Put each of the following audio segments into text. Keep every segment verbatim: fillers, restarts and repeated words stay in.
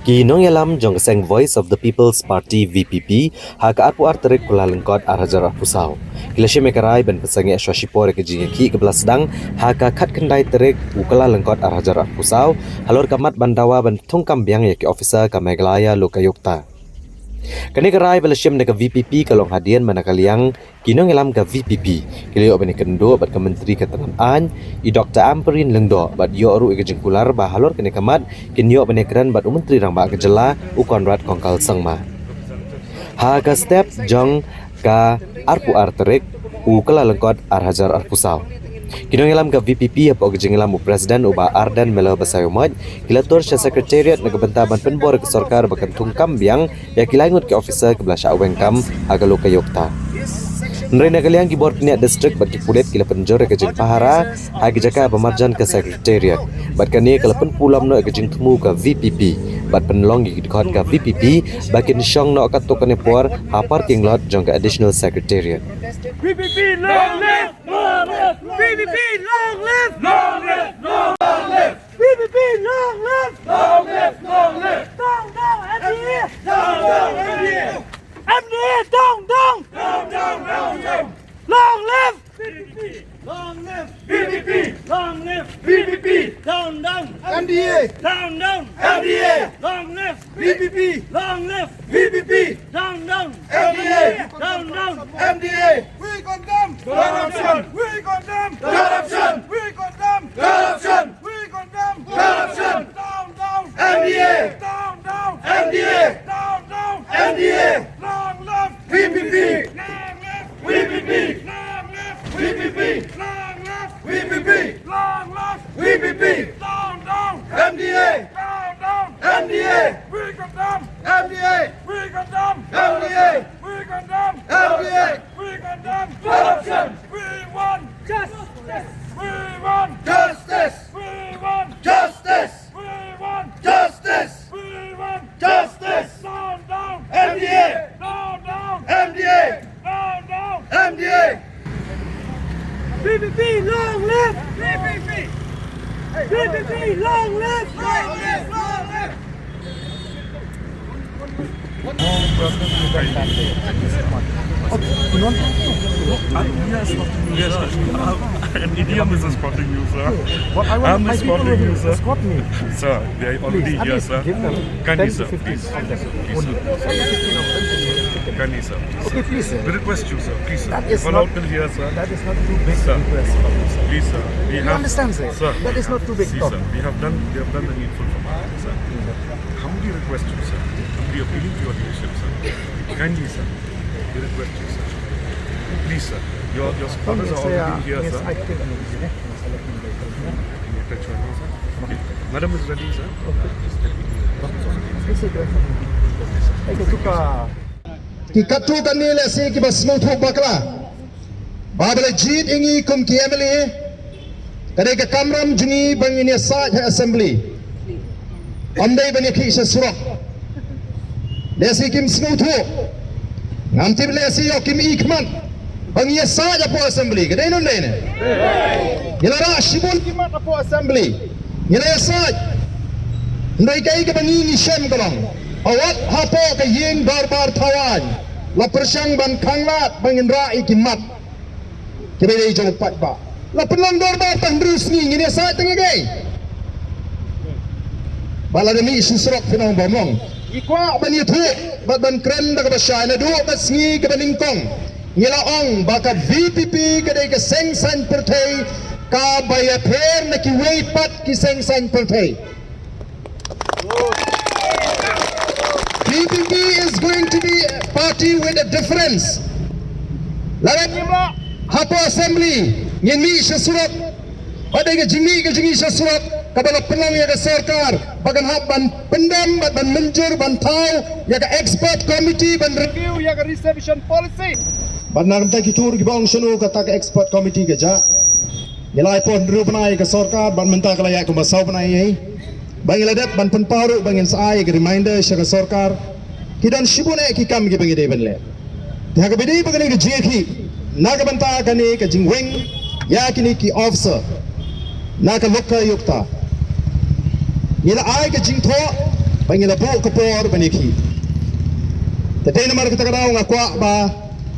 Ki nongïalam jong ka seng Voice of the People's Party V P P ha ka arphew ar tarik Kyllalyngkot ar hajar arphew saw ki la shim ïa ka rai ban pynsangeh shuwa shipor ïa ka jingïakhih kaba la sdang ha ka khatkhyndai tarik u Kyllalyngkot ar hajar arphew saw halor ka mat ban dawa ban thungkam biang ïa ki officer ka Meghalaya Lokayukta. Kane ka rai ba la shim na ka V P P ka long hadien ba na ka liang ki nongïalam ka V P P ki la ïoh ban ïakynduh bad ka Myntri ka tnat aiñ, i Doctor Ampareen Lyngdoh, bad ïoh ruh ïa ka jingkular ba halor kane ka mat kin ïoh ban ïakren bad u Myntri Rangbah ka jylla, u Conrad Kongkal Sangma. Ha ka step jong ka arphew ar tarik u Kyllalyngkot ar hajar arphew saw, ki nongïalam ka V P P hapoh ka jingïalam u President u Bah Ardent Miller Basaiawmoit ki la tur sha Secretariat na ka bynta ban pynbor ïa ka sorkar ba kan thungkam biang ïa ki lai ngut ki officer kiba la shah weng kam ha ka Lokayukta. Hynrei na ka liang ki bor pynïaid district bad ki pulit ki la pynjur ïa ka jingpahara ha ki jaka ba marjan ka Secretariat, bad kane ka la pynpulom noh ïa ka jingthmu ka V P P bad pynlong ïa ki dkhot ka V P P ba kin shong noh katto katne por ha parking lot jong ka Additional Secretariat. V P P long live! Long live! V P P long live! Long live! Long live! V P P long live! Long live! Long live! Down, down, M D A! Down, down, M D A! M D A, down, down! Down, down, down, down! Long live! V P P! Long live! V P P! Long live! V P P! Down, down! M D A! Down, down! M D A! Long live! V P P! Long live! V P P! Down, down! M D A! Down, down! M D A! We condemn! Corruption! We condemn! Corruption! We condemn! Corruption! We condemn! Corruption! Down, down! M D A! Down, down! M D A! Down, down! M D A! Long live! V P P! Long live! V P P! Long live! V P P! Long live! V P P! Long live! V P P! Down, down! M D A! Down, down! M D A! We condemn! M D A! We condemn! M D A! We condemn! M D A! We condemn! Corruption! We want justice! We want justice! We want justice! We want justice! We want justice! Down, down! M D A! Down, down! M D A! Down, down! M D A! V P P long live! V P P! V P P long live! Long live! Long live! Yes, yes. Uh, an idiom is a spotting you, sir. What I want, I'm my people spotting will you, sir. Escort me. Sir, they are already here, sir. Please, at least give them ten to fifteen of them only. Kindly, sir. Kindly, sir. Okay, please, sir. We request you, sir. Please, sir. That is not, that is not too big request from you, sir. Please, sir. You understand, sir? Sir. That is not too big talk. See, sir, we have done, we have done the needful from our end, sir. Humbly request you, sir. Humbly appealing to your leadership, sir. Kindly, sir. We request you, sir. Please, sir. Your, your supporters are already here, sir. Madam is ready, sir. Ki katto katne lehse kiba sngewthuh bakla ba ba la jied ïa ngi kum ki M L A, ka dei ka kamram jong ngi ba ngin ïasaid ha assembly. Ym dei ban ïakhih sha surok. Lehse kim sngewthuh. Ngam tip lehse ïoh kim i khmat ba ngi ïasaid hapoh assembly. Ka dei ne ym dei ne? Ngi la rah shibun ki mat hapoh assembly. Ngi la ïasaid. Hynrei kaei kaba ngi ngi shem ka long, wat hapoh ka ïing dorbar thawaiñ la pyrshang ban khanglad ba ngin rah ïa ki mat kiba dei jong u paidbah. La pynlong dorbar tang hynriew sngi, ngin ïasaid tang ïa kaei? Ba lada mih sha surok phin ong ba mong. Ngi kwah ban ïathuh bad ban kren da kaba shai, naduh ka sngi kaba nyngkong ngi la ong ba ka V P P ka dei ka seng saiñ pyrthei kaba ïapher na kiwei pat ki seng saiñ pyrthei. V P P is going to be a party with a difference. Lada ngim lah hapoh assembly, ngin mih sha surok. Ba dei ka jingmih ka jingmih sha surok kaba la pynlong ïa ka sorkar ba kan hap ban pyndem bad ban mynjur ban thaw ïa ka expert committee ban review ïa ka reservation policy. Bad na ka bynta ki tur kiba ong shano kata ka expert committee ka jah, ngi la ai por hynriew bnai ïa ka sorkar, bad mynta ka la ïaid kumba saw bnai hi. Ba ngi la dep ban pynpaw ruh ba ngin sa ai ka reminder sha ka sorkar. Ki don shibun eh ki kam kiba ngi dei ban leh. Te ha kaba ïadei bad kane ka jingïakhih na ka bynta kane ka jingweng ïa kine ki officer na ka Lokayukta, ngi la ai ka jingthoh ba ngi la buh ka por ban ïakhih. Te dei namar kata ka daw nga kwah ba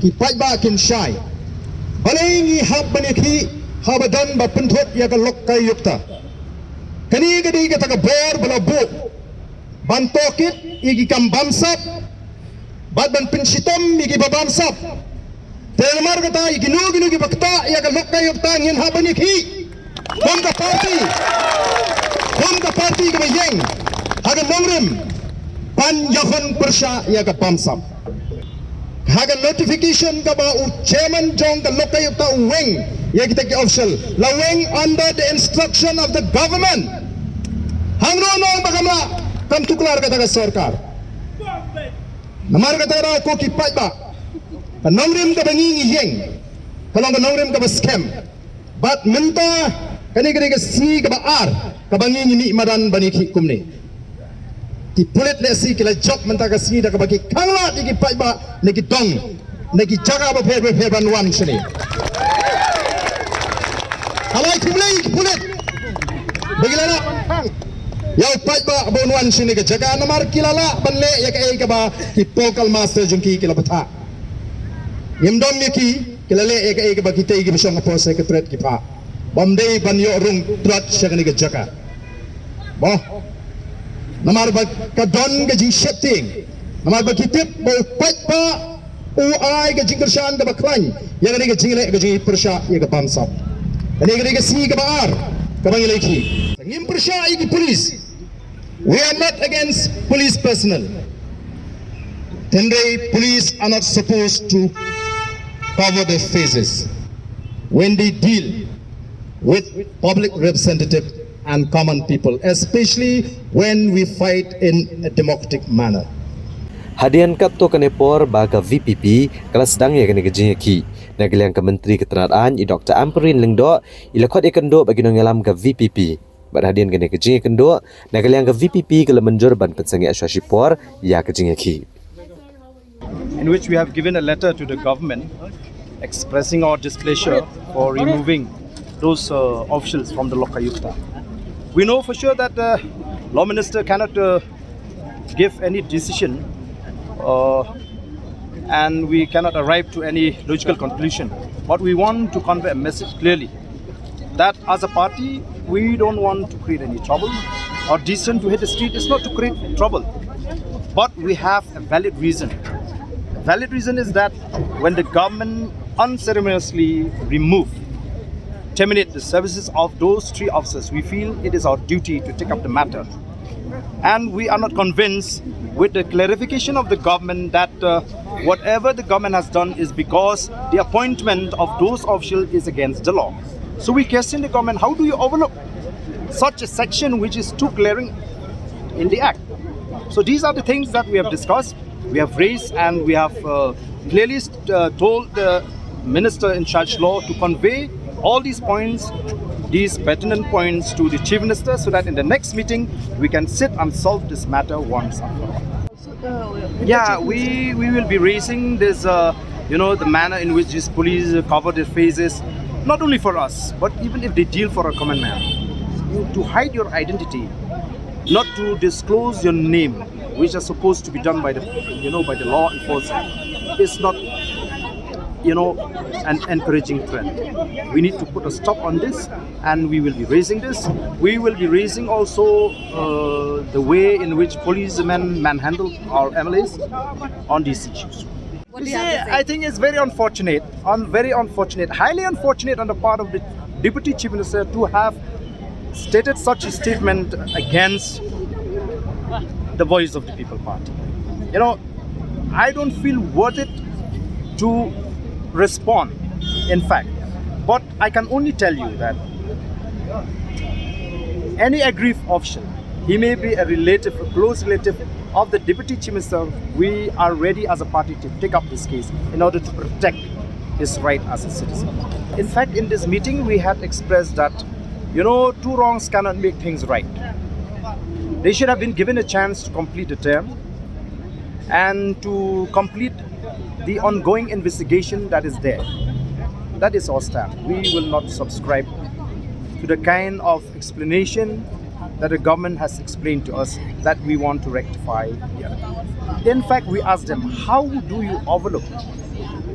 ki paidbah kin shai. Balei ngi hap ban ïakhih haba don ba pynthut ïa ka Lokayukta? Kane ka dei kata ka bor ba la buh ban tohkit ïa ki kam bamsap bad ban pynshitom ïa ki ba bamsap. Te namar kata ïa kino kino ki ba ktah ïa ka Lokayukta ngin hap ban ïakhih. Kum ka party, kum ka party kaba ïeng ha ka nongrim ban ïakhun pyrshah ïa ka bamsap. Ha ka notification kaba u chairman jong ka Lokayukta u weng ïa kita ki official, la weng under the instruction of the government. Hangno nong ba kam lah, kam tuklar kata ka sorkar. Namar kata ka daw ko ki paidbah, ka nongrim kaba ngi ngi ïeng ka long ka nongrim kaba skhem. Bad mynta kane ka dei ka sngi kaba ar kaba ngi ngi mih madan ban ïakhih kumne. Ki pulit lehse ki la jop mynta ka sngi da kaba ki khanglad ïa ki paidbah na ki dong na ki jaka bapher bapher ban wan shane. Ka la ai khublei ïa ki pulit ba ki la lah ban khang ïa u paidbah ba un wan shane ka jaka namar ki la lah ban leh ïa kaei kaba ki political master jong ki ki la bthah. Ngim dom ïa ki, ki la leh ïa kaei kaba kitei kiba shong hapoh Secretariat ki phah. Bym dei ban ïoh rung trot sha kane ka jaka. Mo. Namar ba ka don ka jingsheptieng. Namar ba ki tip ba u paidbah u ai ka jingkyrshan kaba khlaiñ ïa kane ka jingleh ka jingpyrshah ïa ka bamsap. Kane ka dei ka sngi kaba ar kaba ngi la ïakhih. Ngim pyrshah ïa ki police. We are not against police personnel. Hynrei police are not supposed to cover their faces when they deal with public representative and common people, especially when we fight in a democratic manner. Hadien katto katne por ba ka V P P ka la sdang ïa kane ka jingïakhih, na ka liang ka Myntri ka tnad aiñ i Doctor Ampareen Lyngdoh i la khot ïakynduh bad ki nongïalam ka V P P. Bad hadien kane ka jingïakynduh, na ka liang ka V P P ka la mynjur ban pynsangeh shuwa shipor ïa ka jingïakhih. In which we have given a letter to the government expressing our displeasure for removing those uh, officials from the Lokayukta. We know for sure that the law minister cannot uh, give any decision uh, and we cannot arrive to any logical conclusion. But we want to convey a message clearly that as a party, we don't want to create any trouble. Our decision to hit the street is not to create trouble, but we have a valid reason. A valid reason is that when the government unceremoniously remove, terminate the services of those three officers, we feel it is our duty to take up the matter. And we are not convinced with the clarification of the government that uh, whatever the government has done is because the appointment of those officials is against the law. So we question the government, how do you overlook such a section which is too glaring in the act? So these are the things that we have discussed, we have raised, and we have uh, clearly uh, told the minister in charge law to convey all these points, these pertinent points to the chief minister so that in the next meeting we can sit and solve this matter once and for all. Yeah, we, we will be raising this, uh, you know, the manner in which these police cover their faces, not only for us, but even if they deal for a common man. You, to hide your identity, not to disclose your name, which are supposed to be done by the, you know, by the law enforcement, is not, you know, an encouraging trend. We need to put a stop on this, and we will be raising this. We will be raising also uh, the way in which policemen manhandle our M L As on these issues. You see, I think it's very unfortunate, un- very unfortunate, highly unfortunate on the part of the Deputy Chief Minister to have stated such a statement against the Voice of the People Party. You know, I don't feel worth it to respond, in fact. But I can only tell you that any aggrieved official, he may be a relative, a close relative of the Deputy Chief Minister, we are ready as a party to take up this case in order to protect his right as a citizen. In fact, in this meeting, we had expressed that, you know, two wrongs cannot make things right. They should have been given a chance to complete the term and to complete the ongoing investigation that is there. That is our stand. We will not subscribe to the kind of explanation that the government has explained to us that we want to rectify. In fact, we asked them, how do you overlook?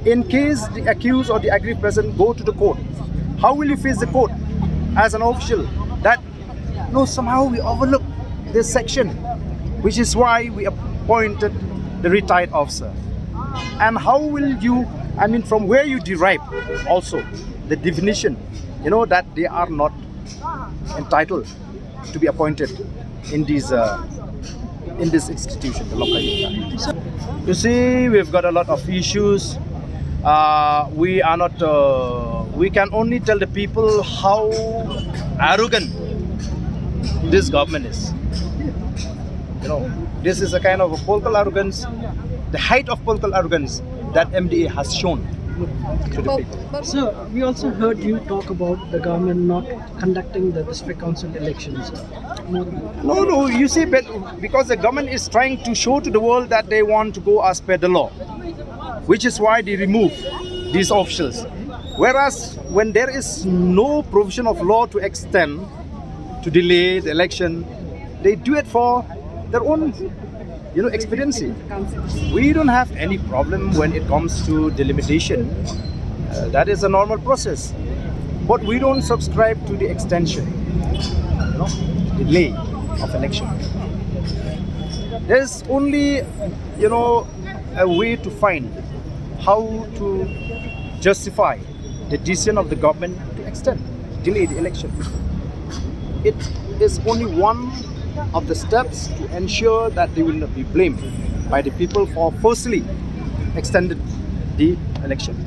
In case the accused or the aggrieved person go to the court, how will you face the court as an official? That, no, somehow we overlook this section, which is why we appointed the retired officer. And how will you, I mean, from where you derive also the definition, you know, that they are not entitled to be appointed in these uh, in this institution, the Lokayukta. You see, we've got a lot of issues. Uh, we are not. Uh, we can only tell the people how arrogant this government is. You know, this is a kind of a political arrogance, the height of political arrogance that M D A has shown to the people. Sir, we also heard you talk about the government not conducting the district council elections. No, no, you see, but because the government is trying to show to the world that they want to go as per the law, which is why they remove these officials. Whereas when there is no provision of law to extend, to delay the election, they do it for their own, you know, expediency. We don't have any problem when it comes to delimitation. Uh, that is a normal process. But we don't subscribe to the extension, you know, delay of election. There's only, you know, a way to find how to justify the decision of the government to extend, delay the election. It is only one of the steps to ensure that they will not be blamed by the people for falsely extended the election.